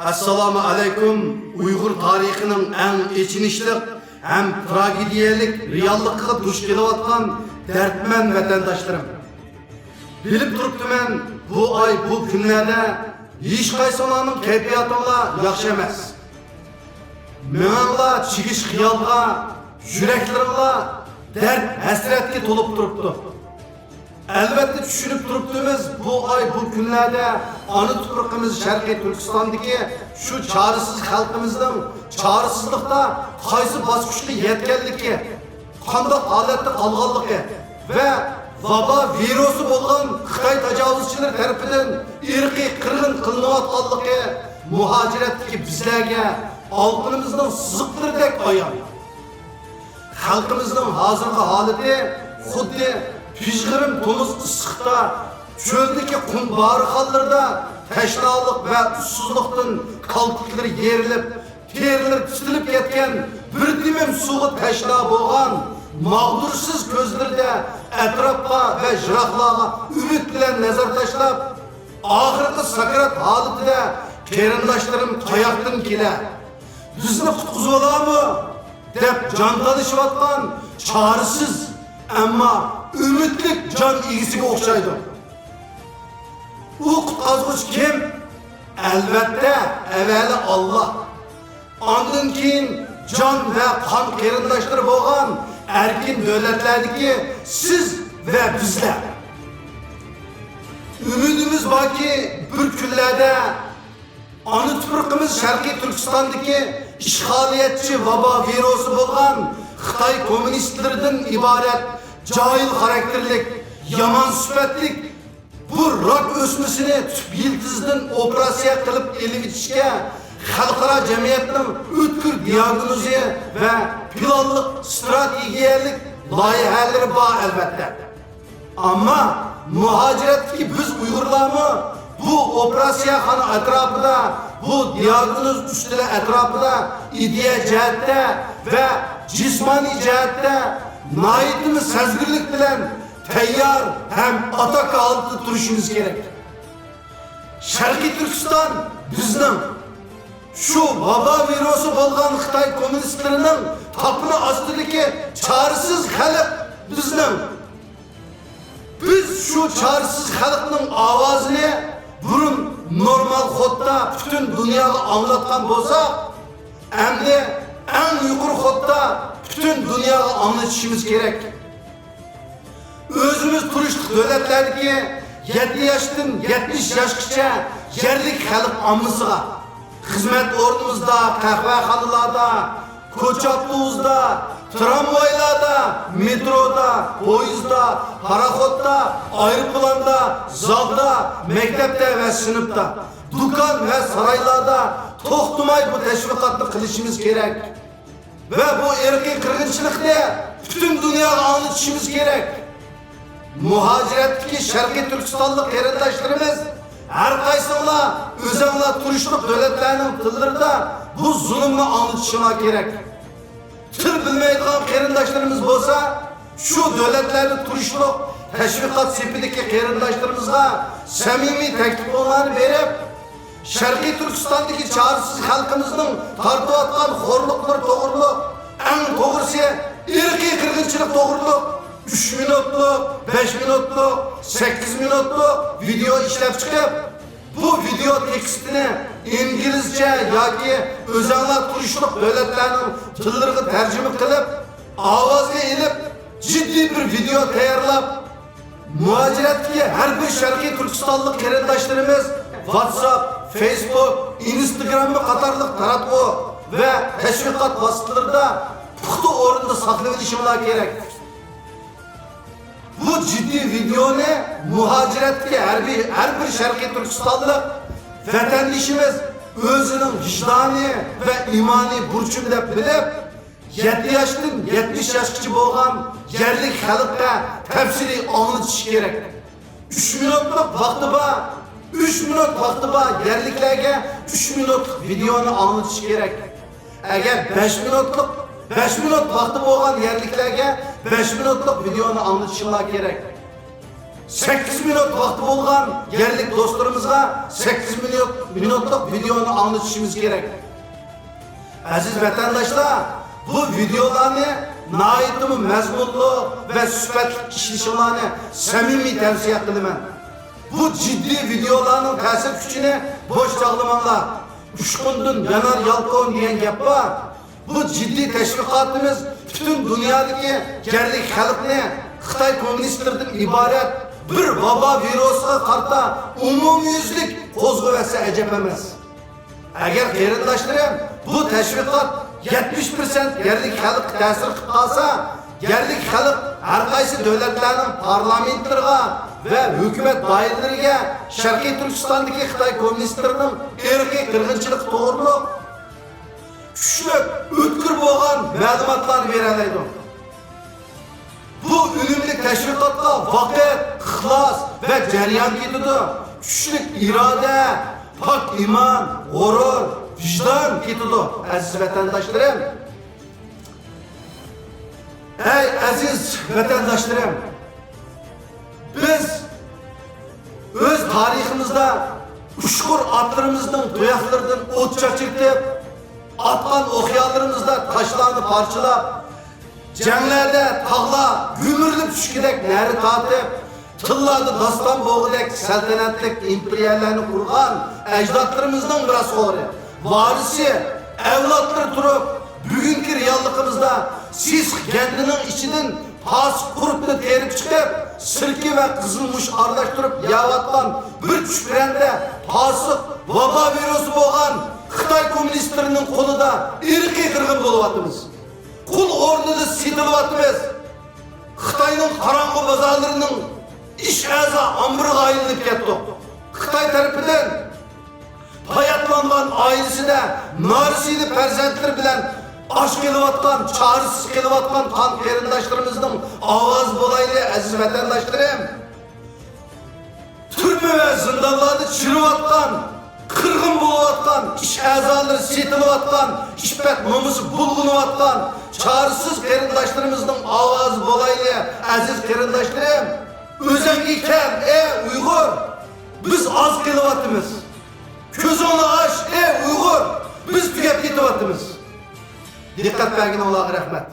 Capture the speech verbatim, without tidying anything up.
ئەسسالامۇ ئەلەيكۇم، ئۇيغۇر تارىخىنىڭ ئەڭ ئېچىنىشلىق ھەم تراگېدىيەلىك رېئاللىقىغا دۇچ كېلىۋاتقان دەردمەن ۋەتەنداشلىرىم. بىلىپ تۇرۇپتىمەن، بۇ ئاي، بۇ كۈنلەردە ھېچقايسىڭلارنىڭ كەيپىياتىڭلار ياخشى ئەمەس. مېڭەڭلار چىگىش خىيالغا، يۈرەكلىرىڭلار دەرد، ھەسرەتكە تولۇپ تۇرۇپتۇ. ئەلۋەتتە، چۈشىنىپ تۇرۇپتىمىز، بۇ ئاي، بۇ كۈنلەردە ئانا تۇپرىقىمىز شەرقىي تۈركىستاندىكى شۇ چارىسىز خەلقىمىزنىڭ چارىسىزلىقتا قايسى باسقۇچقا يەتكەنلىكى، قانداق ھالەتتە قالغانلىقى ۋە ۋابا ۋىرۇسى بولغان خىتاي تاجاۋۇزچىلىرى تەرىپىدىن ئىرقىي قىرغىن قىلىنىۋاتقانلىقى مۇھاجىرەتتىكى بىزلەرگە ئالقىنىمىزنىڭ سىزىقلىرىدەك ئايان. خەلقىمىزنىڭ ھازىرقى ھالىتى خۇددى پىژغىرىم تومۇز ئىسسىقتا، چۆلدىكى قۇم بارخانلىرىدا تەشنالىق ۋە ئۇسسۇزلۇقتىن كالتىكلىرى يېرىلىپ، تېرىلىرى تىتىلىپ كەتكەن، بىر تېمىم سۇغا تەشنا بولغان، ماغدۇرسىز كۆزلىرىدە ئەتراپقا ۋە يىراقلارغا ئۈمىد بىلەن نەزەر تاشلاپ، ئاخىرقى ساكرات ھالىتىدە «قېرىنداشلىرىم قاياقتىن كېلە؟ بىزنى قۇتقۇزۇۋالارمۇ؟» دەپ جان تالىشىۋاتقان چارىسىز، ئەمما ئۈمىدلىك جان ئىگىسىگە ئوخشايدۇ. ئۇ قۇتقازغۇچى كىم؟ ئەلۋەتتە، ئەۋەلى ئاللا. ئاندىن كېيىن جان ۋە قان قېرىنداشلىرى بولغان ئەركىن دۆلەتلەردىكى سىز ۋە بىزلەر. ئۈمىدىمىز باركى، بىر كۈنلەردە ئانا تۇپرىقىمىز شەرقىي تۈركىستاندىكى ئىشغالىيەتچى ۋابا ۋىرۇسى بولغان خىتاي كوممۇنىستلىرىدىن ئىبارەت جاھىل خاراكتېرلىك، يامان سۈپەتلىك بۇ راك ئۆسمىسىنى تۈپ يىلتىزىدىن ئوپېراتسىيە قىلىپ ئېلىۋېتىشكە خەلقئارا جەمئىيەتنىڭ ئۆتكۈر دىياگنوزى ۋە پىلانلىق، ستراتېگىيەلىك لايىھەلىرى بار، ئەلۋەتتە. ئەمما مۇھاجىرەتتىكى بىز ئۇيغۇرلارمۇ بۇ ئوپېراتسىيەخانا ئەتراپىدا، بۇ دىياگنوز ئۈستىلى ئەتراپىدا ئىدىيە جەھەتتە ۋە جىسمانىي جەھەتتە ناھايىتىمۇ سەزگۈرلۈك بىلەن تەييار ھەم ئاتاكا ھالىتىدە تۇرۇشىمىز كېرەك. شەرقىي تۈركىستان بىزنىڭ، شۇ ۋابا ۋىرۇسى بولغان خىتاي كوممۇنىستلىرىنىڭ تاپىنى ئاستىدىكى چارىسىز خەلق بىزنىڭ. بىز شۇ چارىسىز خەلقنىڭ ئاۋازىنى بۇرۇن نورمال خوتتا پۈتۈن دۇنياغا ئاڭلاتقان بولساق، ئەمدى ئەڭ يۇقىرى خوتتا پۈتۈن دۇنياغا ئاڭلىتىشىمىز كېرەك. ئۆزىمىز تۇرۇشلۇق دۆلەتلەردىكى يەتتە ياشتىن يەتمىش ياشقىچە يەرلىك خەلق ئاممىسىغا، خىزمەت ئورنىمىزدا، قەھۋەخانىلاردا، كوچا ئاپتوبۇستا، ترامۋايلاردا، مېترودا، پويىزدا، پاراخوتتا، ئايروپىلاندا، زالدا، مەكتەپتە ۋە سىنىپتا، دۇكان ۋە سارايلاردا توختىماي بۇ تەشۋىقاتنى قىلىشىمىز كېرەك. ۋە بۇ ئىرقىي قىرغىنچىلىقنى پۈتۈن دۇنياغا ئاڭلىتىشىمىز كېرەك. مۇھاجىرەتتىكى شەرقىي تۈركىستانلىق قېرىنداشلىرىمىز، ھەر قايسىڭلار ئۆزەڭلار تۇرۇشلۇق دۆلەتلەرنىڭ تىللىرىدا بۇ زۇلۇمنى ئاڭلىتىشىڭلار كېرەك. تىل بىلمەيدىغان قېرىنداشلىرىمىز بولسا، شۇ دۆلەتلەردە تۇرۇشلۇق تەشۋىقات سېپىدىكى قېرىنداشلىرىمىزغا سەمىمىي تەكلىپىڭلارنى بېرىپ، شەرقىي تۈركىستاندىكى چارىسىز خەلقىمىزنىڭ تارتىۋاتقان خورلۇقلىرى توغرۇلۇق، ئەڭ توغرىسى، ئىرقىي قىرغىنچىلىق توغرۇلۇق ئۈچ مىنۇتلۇق، بەش مىنۇتلۇق، سەككىز مىنۇتلۇق ۋىدېئو ئىشلەپ چىقىپ، بۇ ۋىدېئو تېكىستىنى ئىنگلىزچە ياكى ئۆزەڭلار تۇرۇشلۇق دۆلەتلەرنىڭ تىللىرىغا تەرجىمە قىلىپ، ئاۋازغا ئېلىپ، جىددىي بىر ۋىدېئو تەييارلاپ، مۇھاجىرەتتىكى ھەر بىر شەرقىي تۈركىستانلىق قېرىنداشلىرىمىز ۋاتساپ، فېيسبۇك، ئىنستاگرام قاتارلىق تاراتقۇ ۋە تەشۋىقات ۋاسىتىلىرىدا پۇختا ئورۇندا ساقلىۋېلىشىڭلار كېرەك. بۇ جىددىي ۋىدېئونى مۇھاجىرەتتىكى ھەر بىر، ھەر بىر شەرقىي تۈركىستانلىق ۋەتەندىشىمىز ئۆزىنىڭ ۋىجدانىي ۋە ئىمانىي بۇرچۇم دەپ بىلىپ، يەتتە ياشتىن يەتمىش ياشقىچە بولغان يەرلىك خەلققە تەپسىلىي ئاڭلىتىشى كېرەك. ئۈچ مىنۇتلۇق ۋاقتى بار، ئۈچ مىنۇت ۋاقتى بار يەرلىكلەرگە ئۈچ مىنۇتلۇق ۋىدېئونى ئاڭلىتىشى كېرەك. ئەگەر بەش مىنۇتلۇق، بەش مىنۇت ۋاقتى بولغان يەرلىكلەرگە بەش مىنۇتلۇق ۋىدېئونى ئاڭلىتىشىڭلار كېرەك. سەككىز مىنۇت ۋاقتى بولغان يەرلىك دوستلىرىمىزغا سەككىز مىنۇت، مىنۇتلۇق ۋىدېئونى ئاڭلىتىشىمىز كېرەك. ئەزىز ۋەتەنداشلار، بۇ ۋىدېئولارنى ناھايىتىمۇ مەزمۇنلۇق ۋە سۈپەتلىك ئىشلىشىڭلارنى سەمىمىي تەۋسىيە قىلىمەن. بۇ جىددىي ۋىدېئولارنىڭ تەسىر كۈچىنى بوش چاغلىماڭلار. «ئۇچقۇندىن يانار يالقۇن» دېگەن گەپ بار. بۇ جىددىي تەشۋىقاتىمىز پۈتۈن دۇنيادىكى يەرلىك خەلقنى خىتاي كوممۇنىستلىرىدىن ئىبارەت بىر ۋابا ۋىرۇسىغا قارىتا ئومۇميۈزلۈك قوزغىۋەتسە ئەجەب ئەمەس. ئەگەر قېرىنداشلىرىم بۇ تەشۋىقات يەتمىش پىرسەنت يەرلىك خەلققە تەسىر قىلىپ قالسا، يەرلىك خەلق ھەر قايسى دۆلەتلەرنىڭ پارلامېنتلىرىغا ۋە ھۆكۈمەت دائىرىلىرىگە شەرقىي تۈركىستاندىكى خىتاي كوممۇنىستلىرىنىڭ ئىرقىي قىرغىنچىلىقى توغرۇلۇق كۈچلۈك، ئۆتكۈر بولغان مەلۇماتلارنى بېرەلەيدۇ. بۇ ئۈنۈملۈك تەشۋىقاتقا ۋاقىت، ئىخلاس ۋە جەريان كېتىدۇ. كۈچلۈك ئىرادە، پاك ئىمان، غۇرۇر، ۋىجدان كېتىدۇ، ئەزىز ۋەتەنداشلىرىم. ئەي ئەزىز ۋەتەنداشلىرىم، بىز ئۆز تارىخىمىزدا ئۇچقۇر ئاتلىرىمىزنىڭ تۇياقلىرىدىن ئوت چاچرىتىپ، ئاتقان ئوقيالىرىمىزدا تاشلارنى پارچىلاپ، جەڭلەردە تاغلار گۈمۈرۈلۈپ چۈشكۈدەك نەرە تارتىپ، تىللاردا داستان بولغۇدەك سەلتەنەتلىك ئىمپېرىيەلەرنى قۇرغان ئەجدادلىرىمىزنىڭ مىراسخورى، ۋارىسى، ئەۋلادلىرى تۇرۇپ، بۈگۈنكى رېئاللىقىمىزدا سېسىق گەندىنىڭ ئىچىدىن پاسىق قۇرتنى تېرىپ چىقىپ، سىركە ۋە قىزىلمۇچ ئارىلاشتۇرۇپ يەۋاتقان بىر چۈپرەندە پاسىق ۋابا ۋىرۇسى بولغان خىتاي كوممۇنىستلىرىنىڭ قولىدا ئىرقىي قىرغىن بولۇۋاتىمىز. قۇل ئورنىدا سېتىلىۋاتىمىز. خىتاينىڭ قاراڭغۇ بازارلىرىنىڭ ئىش ئەزا ئامبىرىغا ئايلىنىپ كەتتۇق. خىتاي تەرىپىدىن باياتلانغان ئائىلىسىدە نارەسىدە پەرزەنتلىرى بىلەن ئاچ قېلىۋاتقان، چارىسىز قېلىۋاتقان قان قېرىنداشلىرىمىزنىڭ ئاۋازى بولايلى، ئەزىز ۋەتەنداشلىرىم. تۈرمە ۋە زىندانلاردا چىرىۋاتقان، قىرغىن بولۇۋاتقان، ئىش ئەزالىرى سېتىلىۋاتقان، ئىپپەت نومۇسى بۇلغىنىۋاتقان چارىسىز قېرىنداشلىرىمىزنىڭ ئاۋازى بولايلى، ئەزىز قېرىنداشلىرىم. ئۆزەڭگە كەل، ئەي ئۇيغۇر! بىز ئاز قېلىۋاتىمىز. كۆزۈڭنى ئاچ، ئەي ئۇيغۇر! بىز تۈگەپ كېتىۋاتىمىز. دىققەت بەرگىنىڭلارغا رەھمەت.